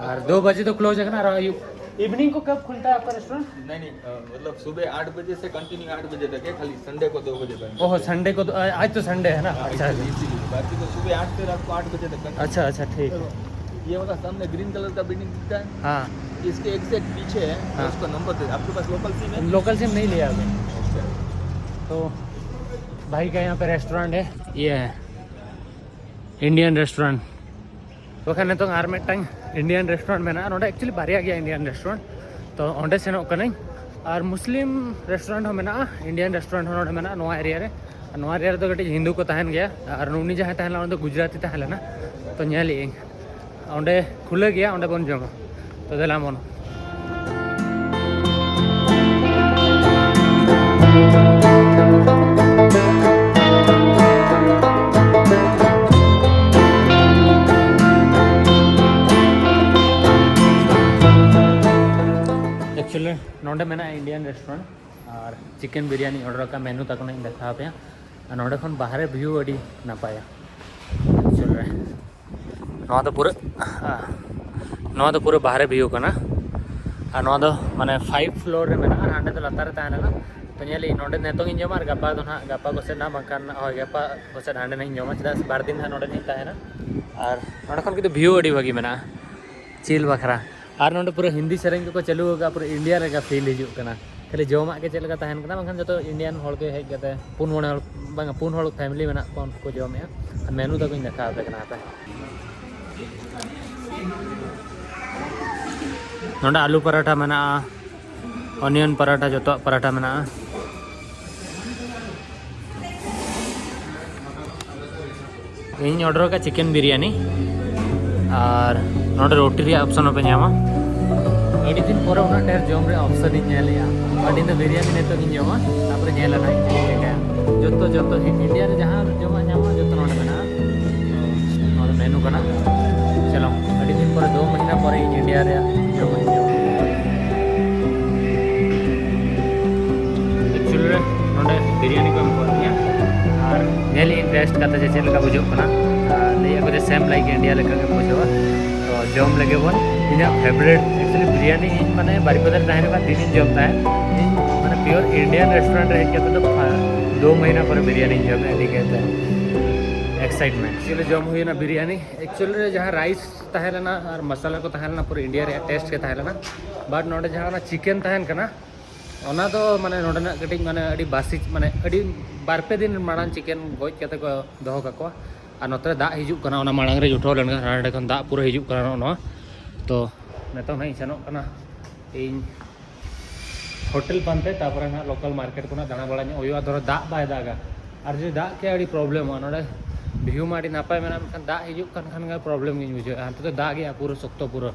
ᱟᱨ ᱫᱩ ᱵᱟᱡᱮ ᱫᱚ close ᱟᱠᱟᱱᱟ᱾ ᱟᱨ ᱟᱹᱭᱩᱵ, evening ᱠᱚ ᱠᱟᱵ ᱠᱷᱩᱞᱛᱟ ᱦᱮ ᱟᱯᱠᱟ restaurant? नहीं नहीं, अ, मतलब सुबह आठ बजे से कंटिन्यू आठ बजे तक है, खाली संडे को दो बजे बंद। ओहो, संडे को तो, आ- आज तो संडे है ना? अच्छा, इसीलिए बाकी तो सुबह आठ से रात को आठ बजे तक कंटिन्यू। अच्छा, अच्छा, ठीक। ये वाला सामने ग्रीन कलर का बिल्डिंग दिखता है, हाँ। इसके एग्जैक्ट पीछे है। हाँ। उसका नंबर दे, आपके पास लोकल सिम है? लोकल सिम नहीं लिया अभी। तो भाई का यहाँ पे रेस्टोरेंट है, ये है इंडियन रेस्टोरेंट᱾ ᱵᱟᱠᱷᱟᱱ ᱱᱤᱛᱚᱝ ᱟᱨ ᱢᱤᱫᱴᱟᱝ Indian restaurant ᱢᱮᱱᱟᱜᱼᱟ ᱱᱚᱰᱮ᱾ Actually ᱵᱟᱨᱭᱟ ᱜᱮᱭᱟ Indian restaurant, ᱛᱚ ᱚᱸᱰᱮ ᱥᱮᱱᱚᱜ ᱠᱟᱹᱱᱟᱹᱧ᱾ ᱟᱨ ᱢᱩᱥᱞᱤᱢ restaurant ᱦᱚᱸ ᱢᱮᱱᱟᱜᱼᱟ, Indian restaurant ᱦᱚᱸ ᱱᱚᱰᱮ ᱢᱮᱱᱟᱜᱼᱟ ᱱᱚᱣᱟ area ᱨᱮ᱾ ᱟᱨ ᱱᱚᱣᱟ area ᱨᱮᱫᱚ ᱠᱟᱹᱴᱤᱡ ᱦᱤᱱᱫᱩ ᱠᱚ ᱛᱟᱦᱮᱱ ᱜᱮᱭᱟ, ᱟᱨ ᱩᱱᱤ ᱡᱟᱦᱟᱸᱭ ᱛᱟᱦᱮᱸ ᱞᱮᱱᱟ ᱩᱱᱤ ᱫᱚ ᱜᱩᱡᱽᱨᱟᱴᱤ ᱛᱟᱦᱮᱸ ᱞᱮᱱᱟ᱾ ᱛᱚ ᱧᱮᱞ ᱮᱫᱟᱹᱧ ᱚᱸᱰᱮ ᱠᱷᱩᱞᱟᱹ ᱜᱮᱭᱟ, ᱚᱸᱰᱮ ᱵᱚᱱ ᱡᱚᱢᱟ᱾ ᱛᱚ ᱫᱮᱞᱟ ᱵᱚᱱ᱾ Actually ᱱᱚᱰᱮ ᱢᱮᱱᱟᱜᱼᱟ Indian restaurant, ᱟᱨ chicken biryani order ᱟᱠᱟᱫ, menu ᱛᱟᱠᱚ ᱱᱟᱜ ᱤᱧ ᱫᱮᱠᱷᱟᱣ ᱟᱯᱮᱭᱟ᱾ ᱟᱨ ᱱᱚᱰᱮ ᱠᱷᱚᱱ ᱵᱟᱦᱨᱮ view ᱟᱹᱰᱤ ᱱᱟᱯᱟᱭᱟ actual ᱨᱮ᱾ ᱱᱚᱣᱟ ᱫᱚ ᱯᱩᱨᱟᱹ, ᱱᱚᱣᱟ ᱫᱚ ᱯᱩᱨᱟᱹ ᱵᱟᱦᱨᱮ view ᱠᱟᱱᱟ᱾ ᱟᱨ ᱱᱚᱣᱟ ᱫᱚ ᱢᱟᱱᱮ five floor ᱨᱮ ᱢᱮᱱᱟᱜᱼᱟ, ᱟᱨ ᱦᱟᱸᱰᱮ ᱫᱚ ᱞᱟᱛᱟᱨ ᱨᱮ ᱛᱟᱦᱮᱸ ᱞᱮᱱᱟ᱾ ᱛᱚ ᱧᱮᱞ ᱤᱧ ᱱᱚᱰᱮ ᱱᱤᱛᱚᱝ ᱤᱧ ᱡᱚᱢᱟ, ᱟᱨ ᱜᱟᱯᱟ ᱫᱚ ᱱᱟᱦᱟᱜ, ᱜᱟᱯᱟ ᱠᱚᱥᱮᱫ ᱱᱟᱦᱟᱜ, ᱵᱟᱝᱠᱷᱟᱱ ᱦᱳᱭ ᱜᱟᱯᱟ ᱠᱚᱥᱮᱫ ᱦᱟᱸᱰᱮ ᱱᱟᱦᱟᱜ ᱤᱧ ᱡᱚᱢᱟ, ᱪᱮᱫᱟᱜ ᱥᱮ ᱵᱟᱨ ᱫᱤᱱ ᱱᱟᱦᱟᱜ ᱱᱚᱰᱮ ᱱᱟᱦᱟᱜ ᱤᱧ ᱛᱟᱦᱮᱱᱟ᱾ ᱟᱨ ᱱᱚᱰᱮ ᱠᱷᱚᱱ ᱠᱤᱱᱛᱩ view ᱟᱹᱰᱤ ᱵᱷᱟᱹᱜᱤ ᱢᱮᱱᱟᱜᱼᱟ chill ᱵᱟᱠᱷᱨᱟ᱾ ᱟᱨ ᱱᱚᱰᱮ ᱯᱩᱨᱟᱹ ᱦᱤᱱᱫᱤ ᱥᱮᱨᱮᱧ ᱠᱚᱠᱚ ᱪᱟᱹᱞᱩ ᱟᱠᱟᱫᱼᱟ, ᱯᱩᱨᱟᱹ India ᱞᱮᱠᱟ feel ᱦᱤᱡᱩᱜ ᱠᱟᱱᱟ᱾ ᱠᱷᱟᱹᱞᱤ ᱡᱚᱢᱟᱜ ᱜᱮ ᱪᱮᱫ ᱞᱮᱠᱟ ᱛᱟᱦᱮᱱ ᱠᱟᱱᱟ, ᱵᱟᱝᱠᱷᱟᱱ ᱡᱚᱛᱚ ᱤᱱᱰᱤᱭᱟᱱ ᱦᱚᱲ ᱜᱮ ᱦᱮᱡ ᱠᱟᱛᱮ, ᱯᱩᱱ ᱢᱚᱬᱮ ᱦᱚᱲ, ᱵᱟᱝᱟ, ᱯᱩᱱ ᱦᱚᱲ ᱯᱷᱮᱢᱤᱞᱤ ᱢᱮᱱᱟᱜ ᱠᱚᱣᱟ, ᱩᱱᱠᱩ ᱠᱚ ᱡᱚᱢᱮᱜᱼᱟ᱾ ᱟᱨ ᱢᱮᱱᱩ ᱫᱚ ᱵᱟᱹᱧ ᱫᱮᱠᱷᱟᱣ ᱟᱯᱮ ᱠᱟᱱᱟ ᱦᱟᱯᱮ᱾ ᱱᱚᱰᱮ ᱟᱞᱩ ᱯᱟᱨᱟᱴᱷᱟ ᱢᱮᱱᱟᱜᱼᱟ, ᱚᱱᱤᱭᱚᱱ ᱯᱟᱨᱟᱴᱷᱟ, ᱡᱚᱛᱚᱣᱟᱜ ᱯᱟᱨᱟᱴᱷᱟ ᱢᱮᱱᱟᱜᱼᱟ᱾ ᱤᱧ ᱚᱰᱟᱨ ᱟᱠᱟᱫ ᱪᱤᱠᱮᱱ ᱵᱤᱨᱭᱟᱱᱤ, ᱟᱨ ᱱᱚᱰᱮ ᱨᱩᱴᱤ ᱨᱮᱭᱟᱜ ᱚᱯᱥᱚᱱ ᱦᱚᱸᱯᱮ ᱧᱟᱢᱟ᱾ ᱟᱹᱰᱤ ᱫᱤᱱ ᱯᱚᱨᱮ ᱩᱱᱟᱹᱜ ᱰᱷᱮᱨ ᱡᱚᱢ ᱨᱮᱭᱟᱜ ᱚᱯᱥᱚᱱ ᱤᱧ ᱧᱮᱞᱮᱜᱼᱟ᱾ ᱵᱟᱴ ᱤᱧ ᱫᱚ ᱵᱤᱨᱭᱟᱱᱤ ᱱᱤᱛᱚᱜ ᱤᱧ ᱡᱚᱢᱟ, ᱛᱟᱨᱯᱚᱨᱮ ᱧᱮᱞᱟ ᱱᱟᱦᱟᱜ ᱤᱧ ᱪᱮᱫ ᱤᱧ ᱪᱤᱠᱟᱹᱭᱟ᱾ ᱡᱚᱛᱚ, ᱡᱚᱛᱚ ᱤᱱᱰᱤᱭᱟ ᱨᱮ ᱡᱟᱦᱟᱸ ᱡᱚᱢᱟᱜ ᱧᱟᱢᱚᱜᱼᱟ, ᱡᱚᱛᱚ ᱱᱚᱰᱮ ᱢᱮᱱᱟᱜᱼᱟ᱾ ᱱᱚᱣᱟ ᱫᱚ ᱢᱮᱱᱩ ᱠᱟᱱᱟ᱾ ᱪᱚᱞᱚ, ᱟᱹᱰᱤ ᱫᱤᱱ ᱯᱚᱨᱮ, ᱫᱩ ᱢᱟᱹᱦᱱᱟᱹ ᱯᱚᱨᱮ ᱤᱧ ᱤᱱᱰᱤᱭᱟ ᱨᱮᱭᱟᱜ ᱡᱚᱢᱟᱜ ᱤᱧ ᱡᱚᱢᱟ᱾ ᱮᱠᱪᱩᱭᱮᱞᱤ ᱨᱮ ᱱᱚᱰᱮ ᱵᱤᱨᱭᱟᱱᱤ ᱠᱚ ᱮᱢ ᱠᱟᱣᱫᱤᱧᱟ, ᱟᱨ ᱧᱮᱞ ᱤᱧ ᱴᱮᱥᱴ ᱠᱟᱛᱮ ᱡᱮ ᱪᱮᱫ ᱞᱮᱠᱟ ᱵᱩᱡᱷᱟᱹᱜ ᱠᱟᱱᱟ᱾ ᱟᱨ ᱞᱟᱹᱭ ᱟᱠᱚ ᱡᱮ ᱥᱮᱢ ᱞᱟᱭᱤᱠ ᱤᱱᱰᱤᱭᱟ ᱞᱮᱠᱟ ᱜᱮᱢ ᱵᱩᱡᱷᱟᱹᱣᱟ᱾ ᱛᱚ ᱡᱚᱢ ᱞᱮᱜᱮ ᱵᱚᱱ᱾ ᱤᱧᱟᱹᱜ ᱯᱷᱮᱵᱟᱨᱮᱴ, ᱮᱠᱪᱩᱭᱮᱞᱤ ᱵᱤᱨᱭᱟᱱᱤ ᱤᱧ ᱢᱟᱱᱮ ᱵᱟᱨᱤᱯᱟᱫᱟ ᱨᱮ ᱛᱟᱦᱮᱸ ᱞᱮᱱᱠᱷᱟᱱ ᱫᱤᱱᱤᱧ ᱡᱚᱢ ᱛᱟᱦᱮᱸᱫ᱾ ᱤᱧ ᱢᱟᱱᱮ ᱯᱤᱭᱳᱨ ᱤᱱᱰᱤᱭᱟᱱ ᱨᱮᱥᱴᱩᱨᱮᱱᱴ ᱨᱮ ᱦᱮᱡ ᱠᱟᱛᱮ ᱫᱚ ᱯᱷᱟ-, ᱫᱩ ᱢᱟᱹᱦᱱᱟᱹ ᱯᱚᱨᱮ ᱵᱤᱨᱭᱟᱱᱤᱧ ᱡᱚᱢᱮᱫᱼᱟ, ᱟᱹᱰᱤ ᱠᱟᱭᱛᱮ ᱮᱠᱥᱟᱭᱤᱴᱢᱮᱱᱴ᱾ ᱮᱠᱪᱩᱭᱮᱞᱤ ᱡᱚᱢ ᱦᱩᱭᱱᱟ ᱵᱤᱨᱭᱟᱱᱤ᱾ ᱮᱠᱪᱩᱭᱮᱞᱤ ᱨᱮ ᱡᱟᱦᱟᱸ ᱨᱟᱭᱤᱥ ᱛᱟᱦᱮᱸ ᱞᱮᱱᱟ ᱟᱨ ᱢᱚᱥᱟᱞᱟ ᱠᱚ ᱛᱟᱦᱮᱸ ᱞᱮᱱᱟ, ᱯᱩᱨᱟᱹ ᱤᱱᱰᱤᱭᱟ ᱨᱮᱭᱟᱜ ᱴᱮᱥᱴ ᱜᱮ ᱛᱟᱦᱮᱸ ᱞᱮᱱᱟ᱾ ᱵᱟᱴ ᱱᱚᱰᱮ ᱡᱟᱦᱟᱸ ᱚᱱᱟ ᱪᱤᱠᱮᱱ ᱛᱟᱦᱮᱱ ᱠᱟᱱᱟ, ᱚᱱᱟ ᱫᱚ ᱢᱟᱱᱮ ᱱᱚᱰᱮᱱᱟᱜ ᱠᱟᱹᱴᱤᱡ ᱢᱟᱱᱮ ᱟᱹᱰᱤ ᱵᱟᱥᱤ, ᱢᱟᱱᱮ ᱟᱹᱰᱤ ᱵᱟᱨ ᱯᱮ ᱫᱤᱱ ᱢᱟᱲᱟᱝ ᱪᱤᱠᱮᱱ ᱜᱚᱡ ᱠᱟᱛᱮ ᱠᱚ ᱫᱚᱦᱚ ᱠᱟᱠᱚᱣᱟ᱾ ᱟᱨ ᱱᱚᱛᱮ ᱨᱮ ᱫᱟᱜ ᱦᱤᱡᱩᱜ ᱠᱟᱱᱟ, ᱚᱱᱟ ᱢᱟᱲᱟᱝ ᱨᱮ ᱩᱴᱷᱟᱹᱣ ᱞᱮᱱᱠᱷᱟᱱ ᱦᱟᱸᱰᱮ ᱠᱷᱚᱱ ᱫᱟᱜ ᱯᱩᱨᱟᱹ ᱦᱤᱡᱩᱜ ᱠᱟᱱᱟ ᱱᱚᱜᱼᱚ ᱱᱚᱣᱟ᱾ ᱛᱚ ᱱᱤᱛᱚᱝ ᱦᱟᱸᱜ ᱤᱧ ᱥᱮᱱᱚᱜ ᱠᱟᱱᱟ ᱤᱧ ᱦᱳᱴᱮᱞ ᱯᱟᱱᱛᱮ, ᱛᱟᱨᱯᱚᱨᱮ ᱱᱟᱦᱟᱜ ᱞᱳᱠᱟᱞ ᱢᱟᱨᱠᱮᱴ ᱠᱷᱚᱱᱟᱜ ᱫᱟᱬᱟ ᱵᱟᱲᱟ ᱧᱚᱜ ᱦᱩᱭᱩᱜᱼᱟ᱾ ᱫᱷᱚᱨᱚ ᱫᱟᱜ ᱵᱟᱭ ᱫᱟᱜᱟ, ᱟᱨ ᱡᱩᱫᱤ ᱫᱟᱜ ᱠᱮᱜᱼᱟ ᱟᱹᱰᱤ ᱯᱨᱚᱵᱞᱮᱢᱚᱜᱼᱟ᱾ ᱱᱚᱰᱮ ᱵᱷᱤᱭᱩ ᱢᱟ ᱟᱹᱰᱤ ᱱᱟᱯᱟᱭ ᱢᱮᱱᱟᱜᱼᱟ, ᱢᱮᱱᱠᱷᱟᱱ ᱫᱟᱜ ᱦᱤᱡᱩᱜ ᱠᱟᱱ ᱠᱷᱟᱱ ᱜᱮ ᱯᱨᱚᱵᱞᱮᱢ ᱜᱤᱧ ᱵᱩᱡᱷᱟᱹᱣᱟ᱾ ᱦᱟᱱᱛᱮ ᱫᱚ ᱫᱟᱜ ᱮᱜᱼᱟ ᱯᱩᱨᱟᱹ ᱥᱚᱠᱛᱚ, ᱯᱩᱨᱟᱹ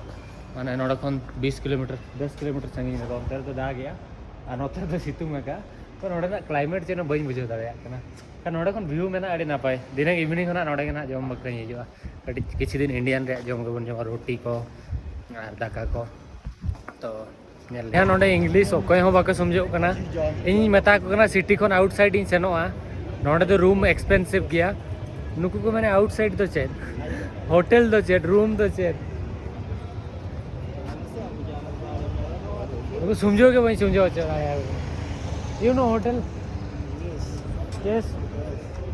ᱢᱟᱱᱮ ᱱᱚᱰᱮ ᱠᱷᱚᱱ ᱵᱤᱥ ᱠᱤᱞᱳᱢᱤᱴᱟᱨ, ᱫᱚᱥ ᱠᱤᱞᱳᱢᱤᱴᱟᱨ ᱥᱟᱺᱜᱤᱧ ᱨᱮᱫᱚ ᱚᱱᱛᱮ ᱨᱮᱫᱚ ᱫᱟᱜ ᱮᱜᱼᱟ, ᱟᱨ ᱱᱚᱛᱮ ᱨᱮᱫᱚ ᱥᱤᱛᱩᱝ ᱟᱠᱟᱫᱼᱟ᱾ ᱛᱚ ᱱᱚᱰᱮᱱᱟᱜ ᱠᱞᱟᱭᱢᱮᱴ ᱪᱮᱫ ᱦᱚᱸ ᱵᱟᱹᱧ ᱵᱩᱡᱷᱟᱹᱣ ᱫᱟᱲᱮᱭᱟᱜ ᱠᱟᱱᱟ᱾ ᱠᱷᱟᱱ ᱱᱚᱰᱮ ᱠᱷᱚᱱ ᱵᱷᱤᱭᱩ ᱢᱮᱱᱟᱜᱼᱟ ᱟᱹᱰᱤ ᱱᱟᱯᱟᱭ᱾ ᱫᱤᱱᱟᱹᱢ ᱤᱵᱷᱤᱱᱤᱝ ᱠᱷᱚᱱᱟᱜ ᱱᱚᱰᱮ ᱜᱮ ᱱᱟᱦᱟᱜ ᱡᱚᱢ ᱵᱟᱠᱷᱨᱟᱧ ᱦᱤᱡᱩᱜᱼᱟ᱾ ᱠᱟᱹᱴᱤᱡ ᱠᱤᱪᱷᱩ ᱫᱤᱱ ᱤᱱᱰᱤᱭᱟᱱ ᱨᱮᱭᱟᱜ ᱡᱚᱢ ᱜᱮᱵᱚᱱ ᱡᱚᱢᱟ, ᱨᱩᱴᱤ ᱠᱚ ᱟᱨ ᱫᱟᱠᱟ ᱠᱚ᱾ ᱛᱚ ᱧᱮᱞ ᱞᱮ᱾ ᱦᱮᱸ, ᱱᱚᱰᱮ ᱤᱝᱞᱤᱥ ᱚᱠᱚᱭ ᱦᱚᱸ ᱵᱟᱠᱚ ᱥᱚᱢᱡᱷᱚᱜ ᱠᱟᱱᱟ᱾ ᱤᱧᱤᱧ ᱢᱮᱛᱟ ᱠᱚ ᱠᱟᱱᱟ ᱥᱤᱴᱤ ᱠᱷᱚᱱ ᱟᱣᱩᱴᱥᱟᱭᱤᱰ ᱤᱧ ᱥᱮᱱᱚᱜᱼᱟ, ᱱᱚᱰᱮ ᱫᱚ ᱨᱩᱢ ᱮᱠᱥᱯᱮᱱᱥᱤᱵᱷ ᱜᱮᱭᱟ᱾ ᱱᱩᱠᱩ ᱠᱚ ᱢᱮᱱᱟ ᱟᱣᱩᱴᱥᱟᱭᱤᱰ ᱫᱚ ᱪᱮᱫ, ᱦᱳᱴᱮᱞ ᱫᱚ ᱪᱮᱫ, ᱨᱩᱢ ᱫᱚ ᱪᱮᱫ? ᱱᱩᱠᱩ ᱥᱚᱢᱡᱷᱟᱹᱣ ᱜᱮ ᱵᱟᱹᱧ ᱥᱚᱢᱡᱷᱟᱹᱣ ᱦᱚᱪᱚ ᱫᱟᱲᱮᱭᱟᱜᱼᱟ᱾ You know hotel? Yes.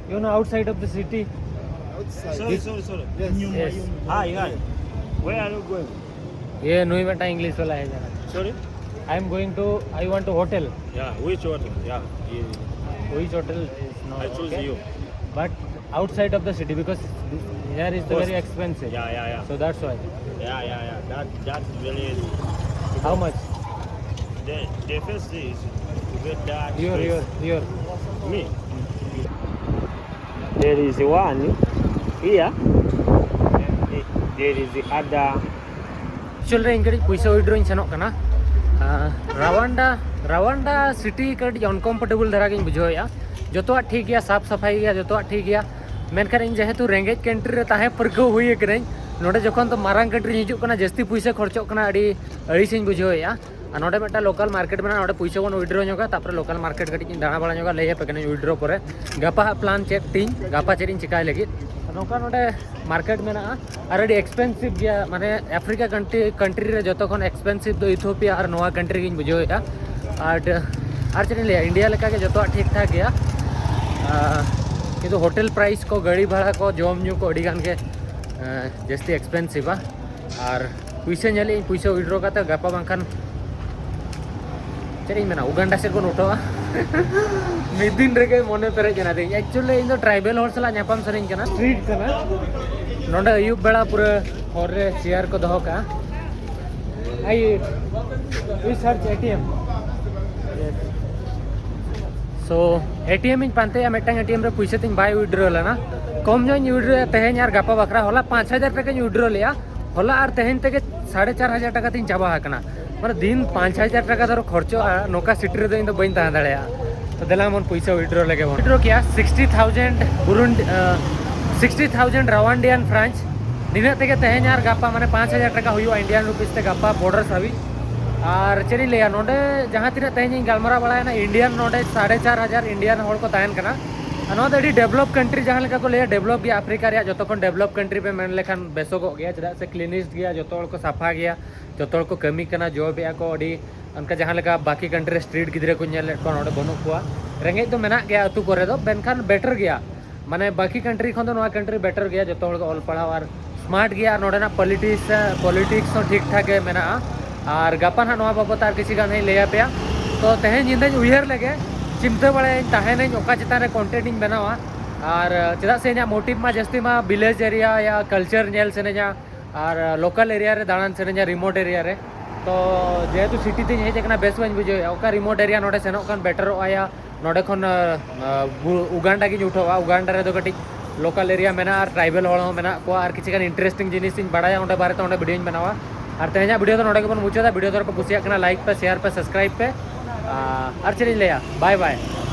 You know outside of the city? Sorry, sorry, sorry. Yes. Hi, hi. Where are you going? ये ᱱᱩᱭ ᱢᱤᱫᱴᱟᱝ ᱤᱝᱞᱤᱥ ᱵᱟᱞᱟ ᱦᱮᱡ ᱮᱱᱟ᱾ Sorry? I am going to, I want to hotel. Yeah, which hotel? Yeah, you, Which hotel is not I choose okay. You. But outside of the city, because this, here is the Cost. Very expensive. Yeah, yeah, yeah. So that's why. Yeah, yeah, yeah. That that's really. How much? The the first is to get that. Your, Place. Your, your. Me. There is one here. There is the other. Actually ᱤᱧ ᱠᱟᱹᱴᱤᱡ ᱯᱚᱭᱥᱟ ᱣᱤᱰᱨᱚᱧ ᱥᱮᱱᱚᱜ ᱠᱟᱱᱟ ᱨᱟᱣᱟᱱᱰᱟ᱾ ᱨᱟᱣᱟᱱᱰᱟ city ᱠᱟᱹᱴᱤᱡ uncomfortable ᱫᱷᱟᱨᱟ ᱜᱤᱧ ᱵᱩᱡᱷᱟᱹᱣᱮᱫᱼᱟ᱾ ᱡᱚᱛᱚᱣᱟᱜ ᱴᱷᱤᱠ ᱜᱮᱭᱟ, ᱥᱟᱯᱷ ᱥᱟᱯᱷᱟᱭ ᱜᱮᱭᱟ, ᱡᱚᱛᱚᱣᱟᱜ ᱴᱷᱤᱠ ᱜᱮᱭᱟ᱾ ᱢᱮᱱᱠᱷᱟᱱ ᱤᱧ ᱡᱮᱦᱮᱛᱩ ᱨᱮᱸᱜᱮᱡ ᱠᱟᱱᱴᱨᱤ ᱨᱮ ᱛᱟᱦᱮᱸ ᱯᱟᱹᱨᱠᱟᱹᱣ ᱦᱩᱭ ᱟᱠᱟᱱᱟᱹᱧ, ᱱᱚᱰᱮ ᱡᱚᱠᱷᱚᱱ ᱫᱚ ᱢᱟᱨᱟᱝ ᱠᱟᱱᱴᱨᱤᱧ ᱦᱤᱡᱩᱜ ᱠᱟᱱᱟ, ᱡᱟᱹᱥᱛᱤ ᱯᱚᱭᱥᱟ ᱠᱷᱚᱨᱪᱚᱜ ᱠᱟᱱᱟ, ᱟᱹᱰᱤ ᱟᱹᱲᱤᱥᱤᱧ ᱵᱩᱡᱷᱟᱹᱣᱮᱫᱼᱟ᱾ ᱟᱨ ᱱᱚᱰᱮ ᱢᱤᱫᱴᱟᱝ ᱞᱳᱠᱟᱞ ᱢᱟᱨᱠᱮᱴ ᱢᱮᱱᱟᱜᱼᱟ, ᱱᱚᱰᱮ ᱯᱚᱭᱥᱟ ᱵᱚᱱ ᱣᱤᱰᱨᱚ ᱧᱚᱜᱟ, ᱛᱟᱨᱯᱚᱨᱮ ᱞᱳᱠᱟᱞ ᱢᱟᱨᱠᱮᱴ ᱠᱟᱹᱴᱤᱡ ᱤᱧ ᱫᱟᱬᱟ ᱵᱟᱲᱟ ᱧᱚᱜᱟ, ᱞᱟᱹᱭ ᱟᱯᱮ ᱠᱟᱹᱱᱟᱹᱧ ᱣᱤᱰᱨᱚ ᱯᱚᱨᱮ ᱜᱟᱯᱟ ᱦᱟᱸᱜ ᱯᱞᱟᱱ ᱪᱮᱫ ᱛᱤᱧ, ᱜᱟᱯᱟ ᱪᱮᱫ ᱤᱧ ᱪᱤᱠᱟᱭ ᱞᱟᱹᱜᱤᱫ᱾ ᱱᱚᱝᱠᱟ ᱱᱚᱰᱮ ᱢᱟᱨᱠᱮᱴ ᱢᱮᱱᱟᱜᱼᱟ ᱟᱨ ᱟᱹᱰᱤ ᱮᱠᱥᱯᱮᱱᱥᱤᱵᱷ ᱜᱮᱭᱟ᱾ ᱢᱟᱱᱮ ᱟᱯᱷᱨᱤᱠᱟ ᱠᱟᱱᱴᱨᱤ, ᱠᱟᱱᱴᱨᱤ ᱨᱮ ᱡᱚᱛᱚ ᱠᱷᱚᱱ ᱮᱠᱥᱯᱮᱱᱥᱤᱵᱷ ᱫᱚ ᱤᱛᱷᱳᱯᱤᱭᱟ ᱟᱨ ᱱᱚᱣᱟ ᱠᱟᱱᱴᱨᱤ ᱜᱤᱧ ᱵᱩᱡᱷᱟᱹᱣᱮᱫᱼᱟ᱾ ᱟᱨ ᱟᱨ ᱪᱮᱫ ᱤᱧ ᱞᱟᱹᱭᱟ, ᱤᱱᱰᱤᱭᱟ ᱞᱮᱠᱟᱜᱮ ᱡᱚᱛᱚᱣᱟᱜ ᱴᱷᱤᱠ ᱴᱷᱟᱠ ᱜᱮᱭᱟ᱾ ᱟᱨ ᱠᱤᱱᱛᱩ ᱦᱳᱴᱮᱞ ᱯᱨᱟᱭᱤᱥ ᱠᱚ, ᱜᱟᱹᱲᱤ ᱵᱷᱟᱲᱟ ᱠᱚ, ᱡᱚᱢ ᱧᱩ ᱠᱚ ᱟᱹᱰᱤ ᱜᱟᱱ ᱜᱮ ᱟᱨ ᱡᱟᱹᱥᱛᱤ ᱮᱠᱥᱯᱮᱱᱥᱤᱵᱷᱟ᱾ ᱟᱨ ᱯᱩᱭᱥᱟᱹ ᱧᱮᱞᱮᱫ ᱟᱹᱧ, ᱯᱩᱭᱥᱟᱹ ᱣᱤᱰᱨᱚ ᱠᱟᱛᱮ ᱜᱟᱯᱟ ᱵᱟᱝᱠᱷᱟᱱ ᱪᱮᱫ ᱤᱧ ᱢᱮᱱᱟ, ᱩᱜᱟᱱᱰᱟ ᱥᱮᱫ ᱵᱚᱱ ᱩᱴᱷᱟᱹᱣᱟ᱾ ᱢᱤᱫ ᱫᱤᱱ ᱨᱮᱜᱮ ᱢᱚᱱᱮ ᱯᱮᱨᱮᱡ ᱮᱱᱟ ᱛᱤᱧ᱾ ᱮᱠᱪᱩᱭᱮᱞᱤ ᱤᱧ ᱫᱚ ᱴᱨᱟᱭᱵᱮᱞ ᱦᱚᱲ ᱥᱟᱞᱟᱜ ᱧᱟᱯᱟᱢ ᱥᱟᱱᱟᱧ ᱠᱟᱱᱟ᱾ ᱥᱴᱨᱤᱴ ᱠᱟᱱᱟ ᱱᱚᱰᱮ, ᱟᱹᱭᱩᱵ ᱵᱮᱲᱟ ᱯᱩᱨᱟᱹ ᱦᱚᱨ ᱨᱮ ᱪᱮᱭᱟᱨ ᱠᱚ ᱫᱚᱦᱚ ᱠᱟᱜᱼᱟ᱾ I, we search A T M. So A T M ᱤᱧ ᱯᱟᱱᱛᱮᱭᱟ, ᱢᱤᱫᱴᱟᱝ A T M ᱨᱮ ᱯᱩᱭᱥᱟᱹ ᱛᱤᱧ ᱵᱟᱭ ᱣᱤᱰᱨᱚ ᱞᱮᱱᱟ᱾ ᱠᱚᱢ ᱧᱚᱜ ᱤᱧ ᱣᱤᱰᱨᱚᱭᱟ ᱛᱮᱦᱮᱧ ᱟᱨ ᱜᱟᱯᱟ ᱵᱟᱠᱷᱨᱟ᱾ ᱦᱚᱞᱟ ᱯᱟᱸᱪ ᱦᱟᱡᱟᱨ ᱴᱟᱠᱟᱧ ᱣᱤᱰᱨᱚ ᱞᱮᱜᱼᱟ᱾ ᱦᱚᱞᱟ ᱟᱨ ᱛᱮᱦᱮᱧ ᱛᱮᱜᱮ ᱥᱟᱲᱮ ᱪᱟᱨ ᱦᱟᱡᱟᱨ ᱴᱟᱠᱟ ᱛᱤᱧ ᱪᱟᱵᱟ ᱟᱠᱟᱱᱟ᱾ ᱢᱟᱱᱮ ᱫᱤᱱ ᱯᱟᱸᱪ ᱦᱟᱡᱟᱨ ᱴᱟᱠᱟ ᱫᱷᱚᱨᱚ ᱠᱷᱚᱨᱪᱚᱜᱼᱟ, ᱱᱚᱝᱠᱟ ᱥᱤᱴᱤ ᱨᱮᱫᱚ ᱤᱧ ᱫᱚ ᱵᱟᱹᱧ ᱛᱟᱦᱮᱸ ᱫᱟᱲᱮᱭᱟᱜᱼᱟ᱾ ᱛᱚ ᱫᱮᱞᱟ ᱵᱚᱱ ᱯᱩᱭᱥᱟᱹ ᱣᱤᱰᱨᱚ ᱞᱮᱜᱮ ᱵᱚᱱ᱾ ᱣᱤᱰᱨᱚ ᱠᱮᱜᱼᱟ sixty thousand Burundi, sixty thousand Rwandan francs᱾ ᱱᱤᱱᱟᱹᱜ ᱛᱮᱜᱮ ᱛᱮᱦᱮᱧ ᱟᱨ ᱜᱟᱯᱟ ᱢᱟᱱᱮ ᱯᱟᱸᱪ ᱦᱟᱡᱟᱨ ᱴᱟᱠᱟ ᱦᱩᱭᱩᱜᱼᱟ Indian rupees ᱛᱮ ᱜᱟᱯᱟ ᱵᱚᱨᱰᱟᱨ ᱦᱟᱹᱵᱤᱡ᱾ ᱟᱨ ᱪᱮᱫ ᱤᱧ ᱞᱟᱹᱭᱟ, ᱱᱚᱰᱮ ᱡᱟᱦᱟᱸ ᱛᱤᱱᱟᱹᱜ ᱛᱮᱦᱮᱧ ᱤᱧ ᱜᱟᱞᱢᱟᱨᱟᱣ ᱵᱟᱲᱟᱭᱮᱱᱟ, ᱤᱱᱰᱤᱭᱟᱱ ᱱᱚᱰᱮ ᱥᱟᱲᱮ ᱪᱟᱨ ᱦᱟᱡᱟᱨ ᱤᱱᱰᱤᱭᱟᱱ ᱦᱚᱲ ᱠᱚ ᱛᱟᱦᱮᱱ ᱠᱟᱱᱟ᱾ ᱟᱨ ᱱᱚᱣᱟ ᱫᱚ ᱟᱹᱰᱤ ᱰᱮᱵᱷᱞᱚᱯ ᱠᱟᱱᱴᱨᱤ, ᱡᱟᱦᱟᱸ ᱞᱮᱠᱟ ᱠᱚ ᱞᱟᱹᱭᱟ ᱰᱮᱵᱷᱞᱚᱯ ᱜᱮᱭᱟ ᱟᱯᱷᱨᱤᱠᱟ ᱨᱮᱭᱟᱜ ᱡᱚᱛᱚ ᱠᱷᱚᱱ ᱰᱮᱵᱷᱞᱚᱯ ᱠᱟᱱᱴᱨᱤ ᱯᱮ ᱢᱮᱱ ᱞᱮᱠᱷᱟᱱ ᱵᱮᱥᱚᱜᱚᱜ ᱜᱮᱭᱟ, ᱪᱮᱫᱟᱜ ᱥᱮ ᱠᱞᱤᱱᱤᱥᱴ ᱜᱮᱭᱟ, ᱡᱚᱛᱚ ᱦᱚᱲ ᱠᱚ ᱥᱟᱯᱷᱟ ᱜᱮᱭᱟ, ᱡᱚᱛᱚ ᱦᱚᱲ ᱠᱚ ᱠᱟᱹᱢᱤ ᱠᱟᱱᱟ, ᱡᱚᱵ ᱮᱫᱼᱟ ᱠᱚ᱾ ᱟᱹᱰᱤ ᱚᱱᱠᱟ ᱡᱟᱦᱟᱸ ᱞᱮᱠᱟ ᱵᱟᱠᱤ ᱠᱟᱱᱴᱨᱤ ᱨᱮ ᱥᱴᱨᱤᱴ ᱜᱤᱫᱽᱨᱟᱹ ᱠᱚᱧ ᱧᱮᱞ ᱞᱮᱫ ᱠᱚᱣᱟ, ᱱᱚᱰᱮ ᱵᱟᱹᱱᱩᱜ ᱠᱚᱣᱟ᱾ ᱨᱮᱸᱜᱮᱡ ᱫᱚ ᱢᱮᱱᱟᱜ ᱜᱮᱭᱟ ᱟᱹᱛᱩ ᱠᱚᱨᱮ ᱫᱚ, ᱢᱮᱱᱠᱷᱟᱱ ᱵᱮᱴᱟᱨ ᱜᱮᱭᱟ᱾ ᱢᱟᱱᱮ ᱵᱟᱠᱤ ᱠᱟᱱᱴᱨᱤ ᱠᱷᱚᱱ ᱫᱚ ᱱᱚᱣᱟ ᱠᱟᱱᱴᱨᱤ ᱵᱮᱴᱟᱨ ᱜᱮᱭᱟ, ᱡᱚᱛᱚ ᱦᱚᱲ ᱜᱮ ᱚᱞ ᱯᱟᱲᱦᱟᱣ ᱟᱨ ᱥᱢᱟᱨᱴ ᱜᱮᱭᱟ᱾ ᱟᱨ ᱱᱚᱰᱮᱱᱟᱜ ᱯᱚᱞᱤᱴᱤᱠᱥ, ᱯᱚᱞᱤᱴᱤᱠᱥ ᱦᱚᱸ ᱴᱷᱤᱠ ᱴᱷᱟᱠ ᱜᱮ ᱢᱮᱱᱟᱜᱼᱟ᱾ ᱟᱨ ᱜᱟᱯᱟ ᱱᱟᱦᱟᱜ ᱱᱚᱣᱟ ᱵᱟᱵᱚᱛ ᱟᱨ ᱠᱤᱪᱷᱩ ᱜᱟᱱ ᱦᱟᱸᱜ ᱤᱧ ᱞᱟᱹᱭ ᱟᱯᱮᱭᱟ᱾ ᱛᱚ ᱛᱮᱦᱮᱧ ᱧᱤᱫᱟᱹᱧ ᱩᱭᱦᱟᱹᱨ ᱞᱮᱜᱮ, ᱪᱤᱱᱛᱟᱹ ᱵᱟᱲᱟᱭᱟᱹᱧ, ᱛᱟᱦᱮᱱᱟᱹᱧ ᱚᱠᱟ ᱪᱮᱛᱟᱱ ᱨᱮ content ᱤᱧ ᱵᱮᱱᱟᱣᱟ᱾ ᱟᱨ ᱪᱮᱫᱟᱜ ᱥᱮ ᱤᱧᱟᱹᱜ motive ᱢᱟ ᱡᱟᱹᱥᱛᱤ ᱢᱟ village area ᱭᱟ culture ᱧᱮᱞ ᱥᱟᱱᱟᱧᱟ, ᱟᱨ local area ᱨᱮ ᱫᱟᱬᱟᱱ ᱥᱟᱱᱟᱧᱟ, remote area ᱨᱮ᱾ ᱛᱚ ᱡᱮᱦᱮᱛᱩ city ᱛᱤᱧ ᱦᱮᱡ ᱟᱠᱟᱱᱟ, ᱵᱮᱥ ᱵᱟᱹᱧ ᱵᱩᱡᱷᱟᱹᱣᱮᱫᱼᱟ᱾ ᱚᱠᱟ remote area ᱱᱚᱰᱮ ᱥᱮᱱᱚᱜ ᱠᱷᱟᱱ betterᱚᱜᱼᱟ ᱭᱟ, ᱱᱚᱰᱮ ᱠᱷᱚᱱ ᱩᱜᱟᱱᱰᱟ ᱜᱤᱧ ᱩᱴᱷᱟᱹᱣᱟ᱾ ᱩᱜᱟᱱᱰᱟ ᱨᱮᱫᱚ ᱠᱟᱹᱴᱤᱡ local area ᱢᱮᱱᱟᱜᱼᱟ ᱟᱨ tribal ᱦᱚᱲ ᱦᱚᱸ ᱢᱮᱱᱟᱜ ᱠᱚᱣᱟ, ᱟᱨ ᱠᱤᱪᱷᱩ ᱜᱟᱱ interesting ᱡᱤᱱᱤᱥ ᱤᱧ ᱵᱟᱲᱟᱭᱟ ᱚᱸᱰᱮ ᱵᱟᱨᱮᱛᱮ, ᱚᱸᱰᱮ videoᱧ ᱵᱮᱱᱟᱣᱟ᱾ ᱟᱨ ᱛᱮᱦᱮᱧᱟᱜ video ᱫᱚ ᱱᱚᱰᱮ ᱜᱮᱵᱚᱱ ᱢᱩᱪᱟᱹᱫᱟ᱾ Video ᱫᱚ ᱯᱮ ᱠᱩᱥᱤᱭᱟᱜ ᱠᱟᱱᱟ, like ᱯᱮ, share ᱯᱮ, subscribe ᱯᱮ᱾ ᱟᱨ ᱪᱮᱫ ᱤᱧ ᱞᱟᱹᱭᱟ, bye bye᱾